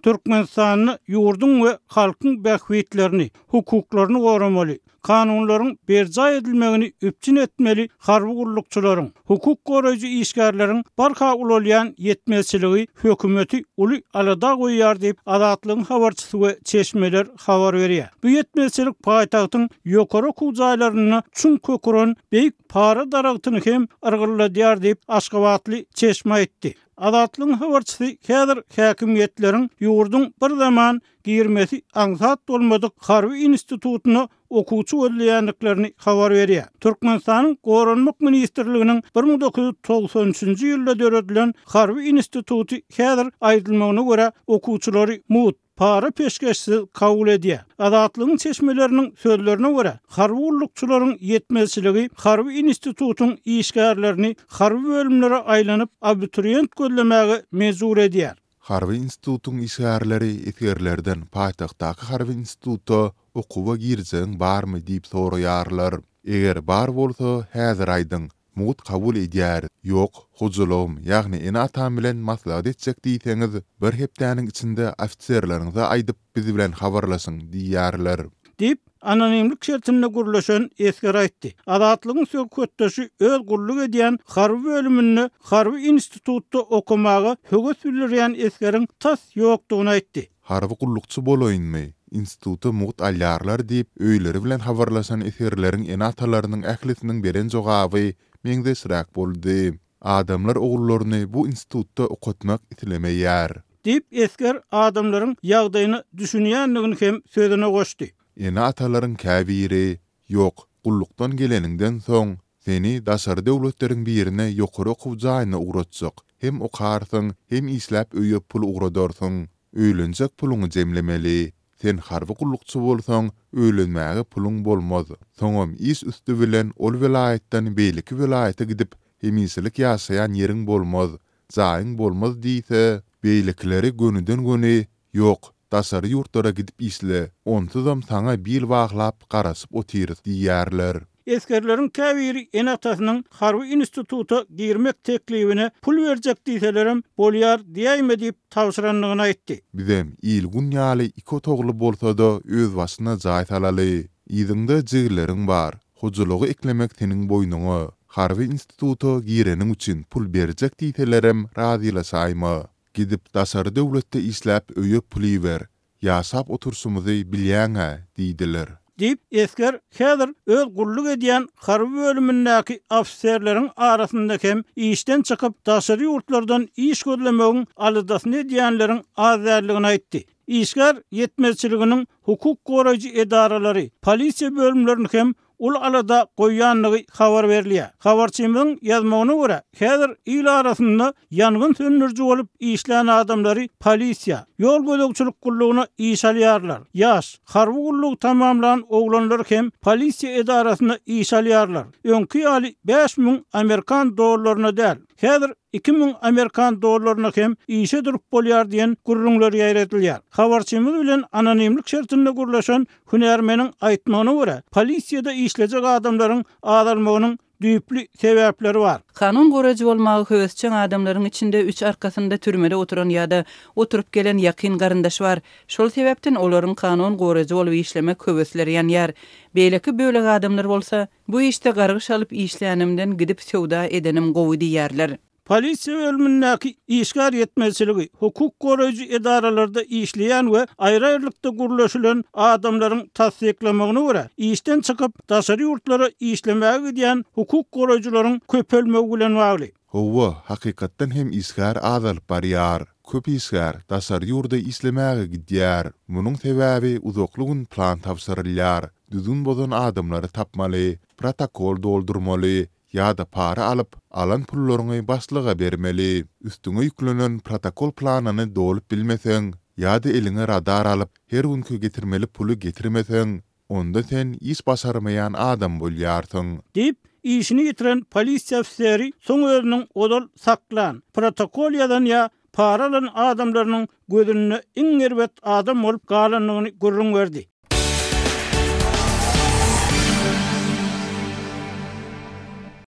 Türkmenistanda ýurduň we halkyň bähbitlerini, hukuklaryny goramaly, kanunlaryň berjaý edilmegini üpjün etmeli harby gullukçylaryň, hukuk goraýjy işgärleriň barha ulalýan ýetmezçiligi hökümeti uly alada goýýar diýip, Azatlygyň habarçysy we çeşmeler habar berýär. Bu ýetmezçilik paýtagtyň ýokary okuw jaýlarynda çuň kök uran beýik para daragtyny hem yrgylladýar diýip, aşgabatly çeşme aýtdy. Azatlygyň habarçysy häzir häkimiýetleriň ýurduň bir zaman girmesi aňsat bolmadyk harby institutyna okuwçy gözleýändiklerini habar berýär. Türkmenistanyň Goranmak ministrliginiň 1993-nji ýylda döredilen harby instituty häzir aýdylmagyna görä okuwçylary mugt, para-peşgeşsiz kabul edýär. Azatlygyň çeşmeleriniň sözlerine görä, harby gullukçylaryň ýetmezçiligi harby institutyň işgärlerini harby bölümlere aýlanyp abituriýent gözlemäge mejbur edýär. Harby institutyň işgärleri esgerlerden paýtagtdaky harby instituta okuwa girjegiň barmy diýip soraýarlar. Eger bar bolsa, häzir aýdyň, mugt kabul edýäris. Ýok, hojalygym, ýagny ene-atam bilen maslahat etjek diýseňiz, bir hepdäniň içinde ofiserleriňize aýdyp, biz bilen habarlaşyň diýýärler. Diýip, anonimlik şertinde gürleşen esger aýtdy. Azatlygyň söhbetdeşi öz gulluk edýän harby bölüminde harby institutda okamaga höwes bildirýän esgeriň tas ýokdugyny aýtdy. Harby gullukçy bolaýynmy? Instituta mugt alýarlar diýip, öýleri bilen habarlaşan esgerleriň ene-atalarynyň ählisiniň beren jogaby meňzeşräk boldy. Adamlar ogullaryny bu institutda okatmak islemeýär. Diýip, esger adamlaryň ýagdaýyna düşünýändigini hem sözüne goşdy. Ene-atalaryň käbiri, Ýok, gullukdan geleniňden soň, seni daşary döwletleriň birine ýokary okuw jaýyna ugratjak, hem okarsyň, hem işläp öýe pul ugradarsyň. Öýlenjek puluňy jemlemeli. Sen harby gullukçy bolsaň, öýlenmäge puluň bolmaz. Soňam iş üsti bilen ol welaýatdan beýleki welaýata gidip, hemişelik ýaşaýan ýeriň bolmaz, jaýyň bolmaz diýse, beýlekileri gönüden-göni, Ýok, daşary ýurtlara gidip işle, onsuzam saňa bil baglap garaşyp otyrys diýýärler. Esgerleriň käbiri ene-atasynyň harby instituta girmek teklibine pul berjek diýselerem bolýar diýäýme diýip tabşyrandygyny aýtdy. Bizem il-gün ýaly iki otagly bolsa-da özbaşyna jaý salaly. Yzyňda jigileriň bar, hojalygy eklemek seniň boýnuňa. Harby instituta gireniň üçin pul berjek diýselerem razylaşaýma. Gidip daşary döwletde işläp öýe pul iber. Ýaşap oturşymyzy bilýäň-ä, diýdiler. Diýip, esger häzir öz gulluk edýän harby bölümindäki ofiserleriň arasynda hem işden çykyp, daşary ýurtlardan iş gözlemegiň aladasyny edýänleriň az däldigini aýtdy. Işgär ýetmezçiliginiň hukuk goraýjy edaralary, polisiýa bölümlerini hem uly alada goýýandygy habar berilýär. Habarçymyzyň ýazmagyna görä, häzir il arasynda ýangyn söndüriji bolup işlän adamlary polisiýa, ýol gözegçilik gullugyna işe alýarlar. Ýaş, harby gullugy tamamlan oglanlary hem polisiýa edarasyna işe alýarlar. Öňki ýaly 5000 amerikan dollaryna däl, häzir 2000 amerikan dollaryna hem işe durup bolýar diýen gürrüňler ýaýradylýar. Habarçymyz bilen anonimlik şertinde gürleşen Hünärmeniň aýtmagyna görä, polisiýada işlejek adamlaryň azalmagynyň düýpli sebäpleri bar. Kanun goraýjy bolmaga höwesjeň adamlaryň içinde üç arkasynda türmede oturan ýa-da oturyp gelen ýakyn garyndaşy bar. Şol sebäpden olaryň kanun goraýjy bolup işlemek höwesleri ýanýar. Beýleki bölek adamlar bolsa, Bu işde gargyş alyp işlänimden gidip söwda edenim gowy diýýärler. Polisiýa bölümindäki işgär ýetmezçiligi, hukuk goraýjy edaralarda işleýän we aýry-aýrylykda gürleşilen adamlaryň tassyklamagyna görä, işden çykyp, daşary ýurtlara işlemäge gidýän hukuk goraýjylaryň köpelmegi bilen bagly. Hawa, hakykatdan hem işgär azalyp barýar. Köp işgär daşary ýurda işlemäge gidýär. Munuň sebäbi uzakly gün plan tabşyrylýar, düzgün bozan adamlary tapmaly, protokol doldurmaly, Ýa-da para alyp, alan pullaryňy başlyga bermeli. Üstüňe ýüklenen protokol planyny dolup bilmeseň, ýa-da eliňe radar alyp, her günki getirmeli puly getirmeseň, onda sen iş başarmaýan adam bolýarsyň. Diýip, işini ýitiren polisiýa ofiseri soň özüniň ozal saklan, protokol ýazan ýa para alan adamlarynyň gözünde iň erbet adam bolup galandygyny gürrüň berdi.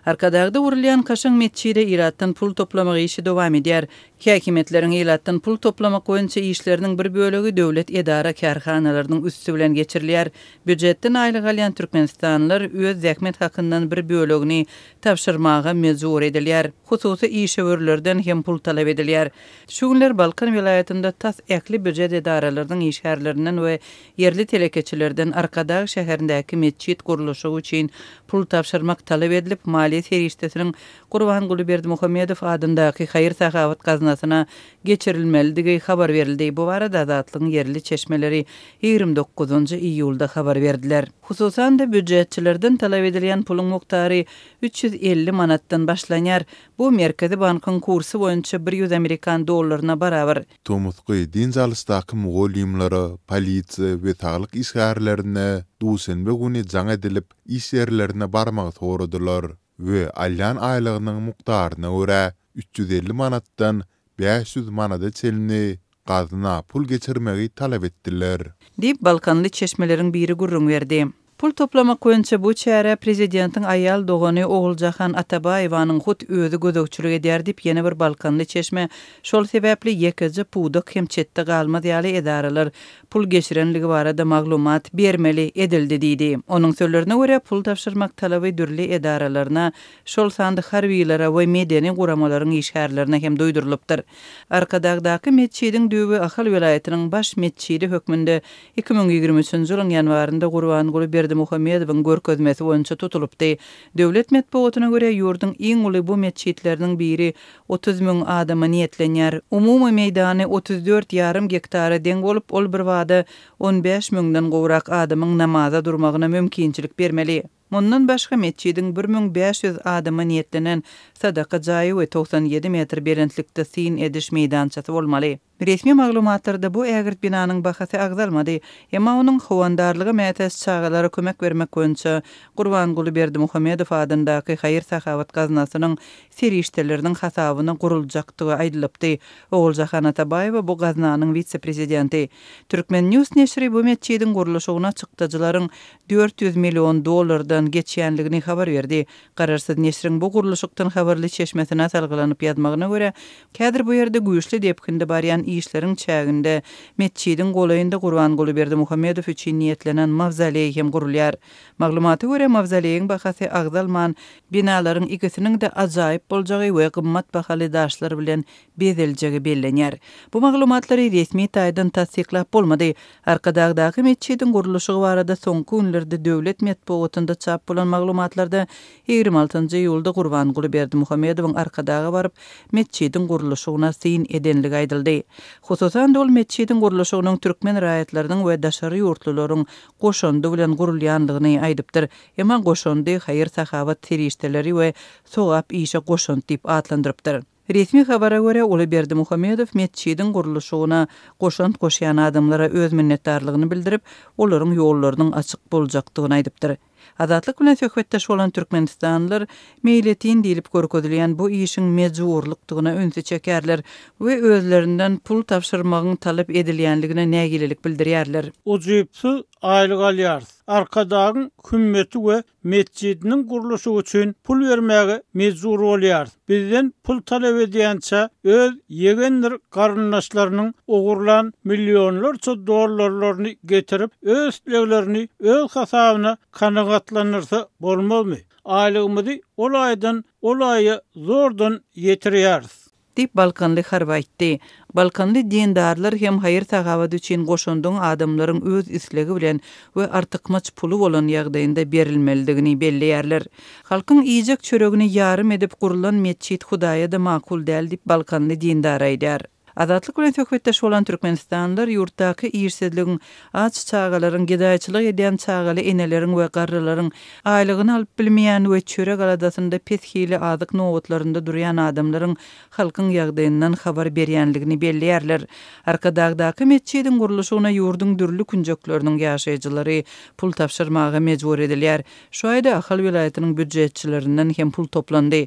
Arkadagda gurulýan kaşaň metjide ilatdan pul toplamak işi dowam edýär. Häkimiýetleriň ilatdan pul toplamak boýunça işleriniň bir bölegi döwlet edara-kärhanalarynyň üsti bilen geçirilýär. Býujetden aýlyk alýan türkmenistanlylar öz zähmet hakyndan bir bölegini tabşyrmaga mejbur edilýär. Hususy işewürlerden hem pul talap edilýär. Şu günler Balkan welaýatynda tas ähli býujet edaralarynyň işgärlerinden we ýerli telekeçilerden Arkadag şäherindäki metjit gurluşygy üçin pul tabşyrmak talap edilip, maliýe serişdesiniň Gurbanguly Berdimuhamedow adyndaky haýyr-sahawat gaznasyna geçirilmelidigi habar berildi. Bu barada Azatlygyň ýerli çeşmeleri 29 iýulda habar berdiler. Hususan-da, býujetçilerden talap edilýän puluň mukdary 350 manatdan başlanýar. Bu Merkezi bankyň kursy boýunça bir ýüz amerikan dollaryna barabar. Tomusky dynç alyşdaky mugallymlara, polisiýa we saglyk işgärlerine duşenbe güni jaň edilip, iş ýerlerine barmagy soradylar we alýan aýlygynyň mukdaryna görä 350 manatdan 500 manada çenli gazna pul geçirmegi talap etdiler. Diýip, balkanly çeşmeleriň biri gürrüň berdi. Pul toplamak boýunça bu çärä prezidentiň aýal dogany Oguljahan Atabaýewanyň hut özi gözegçilik edýär diýip, ýene bir balkanly çeşme şol sebäpli ýekeje pudak hem çetde galmaz ýaly edaralar pul geçirenligi barada maglumat bermeli edildi diýdi. Onuň sözlerine görä, pul tabşyrmak talaby dürli edaralaryna, şol sanda harbylara we medeni guramalaryň işgärlerine hem duýdurylypdyr. Arkadagdaky metjidiň düýbi Ahal welaýatynyň baş metjidi hökmünde 2023-nji ýylyň ýanwarynda Gurbanguly Berdimuhamedowyň görkezmesi boýunça tutulypdy. Döwlet metbugatyna görä, ýurduň iň uly bu metjitleriniň biri 30 müň adama niýetlenýär. Umumy meýdany 34 ýarym gektara deň bolup, ol birbada 15 müňden gowrak adamyň namaza durmagyna mümkinçilik bermeli. Mundan başga, metjidiň 1500 adama niýetlenen sadaka jaýy we 97 metr belentlikde syn ediş meýdançasy bolmaly. Resmi maglumatlarda bu ägirt binanyň bahasy agzalmady. Emma onuň howandarlyga mätäç çagalara kömek bermek boýunça Gurbanguly Berdimuhamedow adyndaky haýyr-sahawat gaznasynyň serişdeleriniň hasabyna guruljakdygy aýdylypdy. Oguljahan Atabaýewa bu gaznanyň wise-prezidenti. Turkmen. News neşiri bu metjidiň gurluşygyna çykdajylaryň 400 million dollardan geçýändigini habar berdi. Garaşsyz neşiriň bu gurluşykdan habarly çeşmesine salgylanyp ýazmagyna görä, häzir bu ýerde güýçli depginde barýan işleriň çäginde metjidiň golaýynda Gurbanguly Berdimuhamedow üçin niýetlenen mawzoleý hem gurulýar. Maglumata görä, mawzoleýiň bahasy agzalman, binalaryň ikisiniň-de ajaýyp boljagy we gymmat bahaly daşlar bilen bezeljegi bellenýär. Bu maglumatlary resmi taýdan tassyklap bolmady. Arkadagdaky metjidiň gurluşygy barada soňky günlerde döwlet metbugatynda çap bolan maglumatlarda 26 iýulda Gurbanguly Berdimuhamedowyň Arkadaga baryp, metjidiň gurluşygyna syn edenligi aýdyldy. Hususan-da, ol metjidiň gurluşygynyň türkmen raýatlarynyň we daşary ýurtlularyň goşandy bilen gurulýandygyny aýdypdyr. Emma goşandy haýyr-sahawat serişdeleri we sogap işe goşant diýip atlandyrypdyr. Resmi habara görä, Uly Berdimuhamedow metjidiň gurluşygyna goşant goşýan adamlara öz minnetdarlygyny bildirip, olaryň ýollarynyň açyk boljakdygyny aýdypdyr. Azatlyk bilen söhbetdeş bolan türkmenistanlylar meýletin diýlip görkezilýän bu işiň mejburlykdygyna ünsi çekýärler we özlerinden pul tabşyrmagyň talap edilýänligine nägilelik bildirýärler. Ujypsyz aýlyk alýarys. Arkadagyň hümmeti we Metjidiniň gurluşygy üçin pul bermäge mejbur bolýarys. Bizden pul talap edýänçä öz ýegendir garyndaşlarynyň ogurlan millionlarça dollarlaryny getirip öz isleglerini öz hasabyna kanagatlandyrsa bolmazmy? Aýlygymyzy ol aýdan ol aýa zordan ýetirýäris. Diýip, balkanly harby aýtdy. Balkanly dindarlar hem haýyr-sahawat üçin goşandyň adamlaryň öz islegi bilen we artykmaç puly bolan ýagdaýynda berilmelidigini belleýärler. Halkyň iýjek çöregini ýarym edip gurlan metjit Hudaýa-da makul däl diýip, balkanly dindar aýdýar. Azatlyk bilen söhbetdeş bolan türkmenistanlylar ýurtdaky işsizligiň, aç çagalaryň, gedaýçylyk edýän çagaly eneleriň we garrylaryň, aýlygyny alyp bilmeýän we çörek aladasynda pes hili azyk nobatlarynda durýan adamlaryň halkyň ýagdaýyndan habar berýänligini belleýärler. Arkadagdaky metjidiň gurluşygyna ýurduň dürli künjekleriniň ýaşaýjylary pul tabşyrmaga mejbur edilýär. Şu aýda Ahal welaýatynyň býujetçilerinden hem pul toplandy.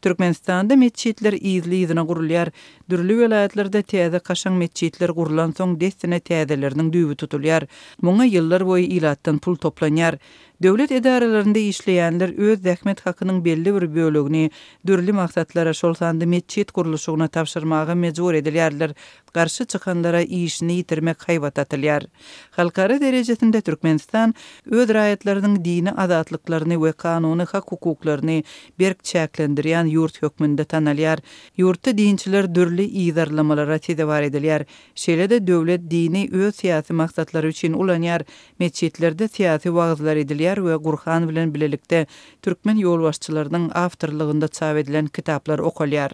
Türkmenistanda metjitler yzly-yzyna gurulýar. Dürli welaýatlarda. Welaýatlarda täze kaşaň metjitler gurlansoň, dessine täzeleriniň düýbi tutulýar. Muňa ýyllar boýy ilatdan pul toplanýar. Döwlet edaralarynda işleýänler öz zähmet hakynyň belli bir bölegini dürli maksatlara, şol sanda metjit gurluşygyna tabşyrmaga mejbur edilýärler. Garşy çykanlara işini ýitirmek haýbat atylýar. Halkara derejesinde Türkmenistan öz raýatlarynyň dini azatlyklaryny we kanuny hak-hukuklaryny berk çäklendirýän ýurt hökmünde tanalýar. Ýurtda dinçiler dürli yzarlamalara sezewar edilýär. Şeýle-de döwlet dini öz syýasy maksatlary üçin ulanýar. Metjitlerde syýasy wagyzlar edilýär we Gurhan bilen bilelikde türkmen ýolbaşçylarynyň awtorlygynda çap edilen kitaplar okalýar.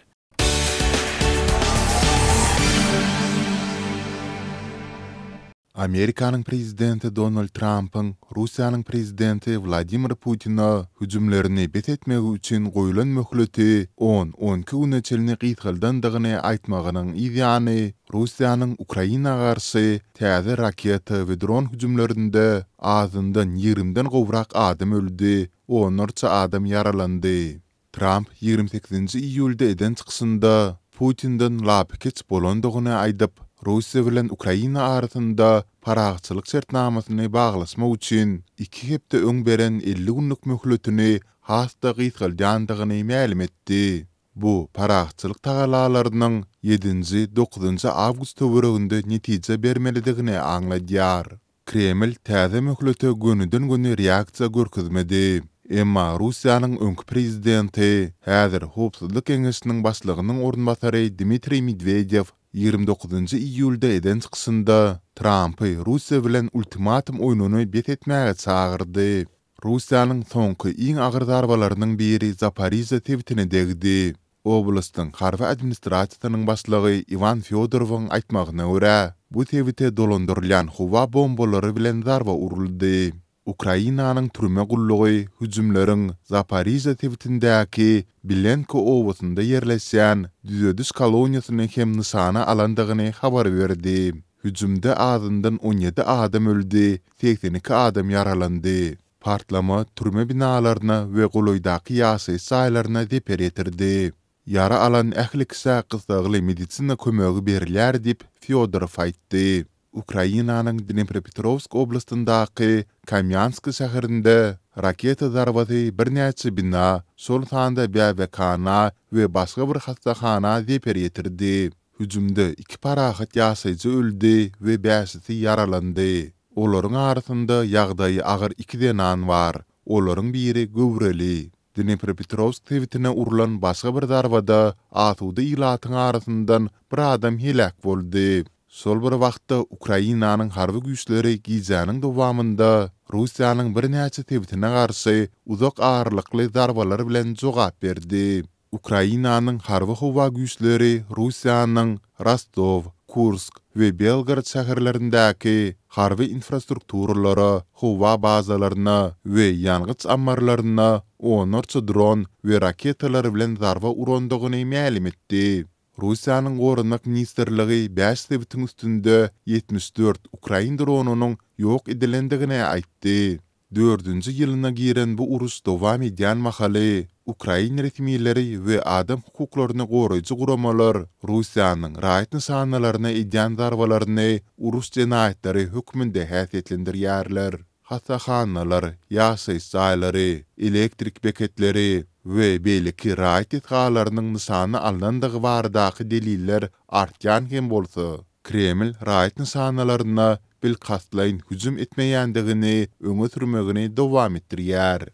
Amerikanyň prezidenti Donald Trampyň Russiýanyň prezidenti Wladimir Putine hüjümlerini bes etmegi üçin goýlan möhleti on-on iki güne çenli gysgaldandygyny aýtmagynyň yzýany, Russiýanyň Ukraina garşy täze raketa we dron hüjümlerinde azyndan ýigrimden gowrak adam öldi, onlarça adam ýaralandy. Tramp 28-nji iýulda eden çykyşynda Putinden lapykeç bolandygyny aýdyp, Russiýa bilen Ukraina arasynda parahatçylyk şertnamasyny baglaşmak üçin iki hepde öň beren 50 günlük möhletini has-da gysgaldýandygyny mälim etdi. Bu parahatçylyk tagallalarynyň ýedinji, dokuzynjy awgust töwereginde netije bermelidigini aňladýar. Kreml täze möhlete gönüden-göni reaksiýa görkezmedi. Emma Russiýanyň öňki prezidenti, häzir Howpsuzlyk geňeşiniň başlygynyň orunbasary Dmitriý Medwedew 29 iýulda eden çykyşynda Trampy Russiýa bilen ultimatum oýnuny bes etmäge çagyrdy. Russiýanyň soňky iň agyr zarbalarynyň biri Zaporižýa sebitine degdi. Oblastyň harby administrasiýasynyň başlygy Iwan Fýodorowyň aýtmagyna görä, bu sebite dolandyrylýan howa bombalary bilen zarba uruldy. Ukrainanyň türme gullugy hüjümleriň Zaporižýa sebitindäki Bilenko obasynda ýerleşýän düzediş koloniýasyny hem nyşana alandygyny habar berdi. Hüjümde azyndan 17 adam öldi, 82 adam ýaralandy. Partlama türme binalaryna we golaýdaky ýaşaýyş jaýlaryna zeper ýetirdi. Ýara alan ähli kişä gyssagly medisina kömegi berilýär diýip, Fýodorow aýtdy. Ukrainanyň Dnepropetrowsk oblastyndaky Kamýansk şäherinde raketa zarbasy birnäçe bina, şol sanda bäbekhana we başga bir hassahana zeper ýetirdi. Hüjümde iki parahat ýaşaýjy öldi we bäşisi ýaralandy. Olaryň arasynda ýagdaýy agyr iki zenan bar, olaryň biri göwreli. Dnepropetrowsk sebitine urlan başga bir zarbada asuda ilatyň arasyndan bir adam heläk boldy. Şol bir wagtda, Ukrainanyň harby güýçleri gijäniň dowamynda Russiýanyň birnäçe sebitine garşy uzak aralykly zarbalar bilen jogap berdi. Ukrainanyň Harby-howa güýçleri Russiýanyň Rostow, Kursk we Belgorod şäherlerindäki harby infrastrukturalara, howa bazalaryna we ýangyç ammarlaryna onlarça dron we raketalar bilen zarba urandygyny mälim etdi. Russiýanyň Goranmak ministrligi bäş sebitiň üstünde 74 ukrain dronynyň ýok edilendigini aýtdy. Dördünji ýylyna giren bu uruş dowam edýän mahaly, ukrain resmileri we adam hukuklaryny goraýjy guramalar Russiýanyň raýat nyşanalaryna edýän zarbalaryny uruş jenaýatlary hökmünde häsiýetlendirýärler. Hassahanalar, ýaşaýyş jaýlary, elektrik beketleri we beýleki raýat desgalarynyň nyşana alnandygy baradaky deliller artýan hem bolsa, Kreml raýat nyşanalaryna bilkastlaýyn hüjüm etmeýändigini öňe sürmegini dowam etdirýär.